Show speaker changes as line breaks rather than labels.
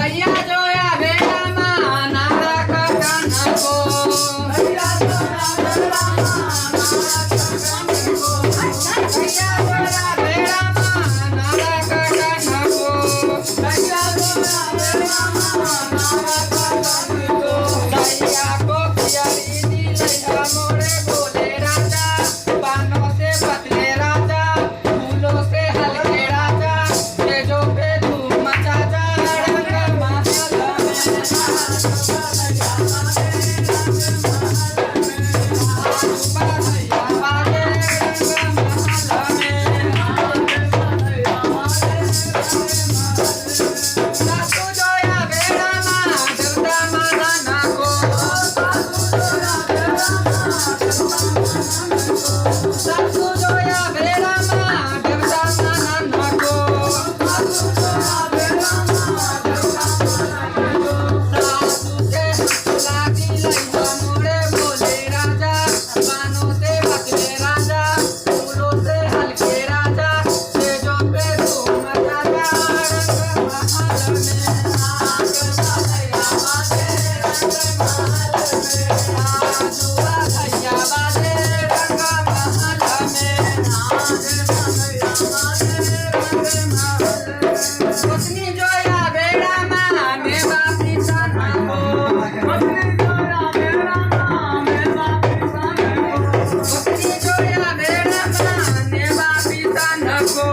गैया जोया भेड़ा माँ नारा काका नको। गैया जोया भेड़ा माँ नारा काका नको। गैया को पियरी दिलैया मोरे बोले राजा, पानों से पतले राजा, फूलों से हल्के राजा, तेजों पे धूम मचा जा रंग महल में। बाजे रंग महल में। सासू जोया भेड़ा माँ देवता माना नाको। सासू जोया भेड़ा माँ देवता माना नाको। सासू के लागी लैया मोरे बोले राजा, बानों से बचले राजा, फूलों से हल्के राजा, तेजों पे धूम मचा जा रंग महल में। आजुआ भैया बाजे रंग महल में। पत्नी जोया भेड़ा माँ मेवा सीता नाको। पत्नी जोया भेड़ा माँ मेवा सीता नको।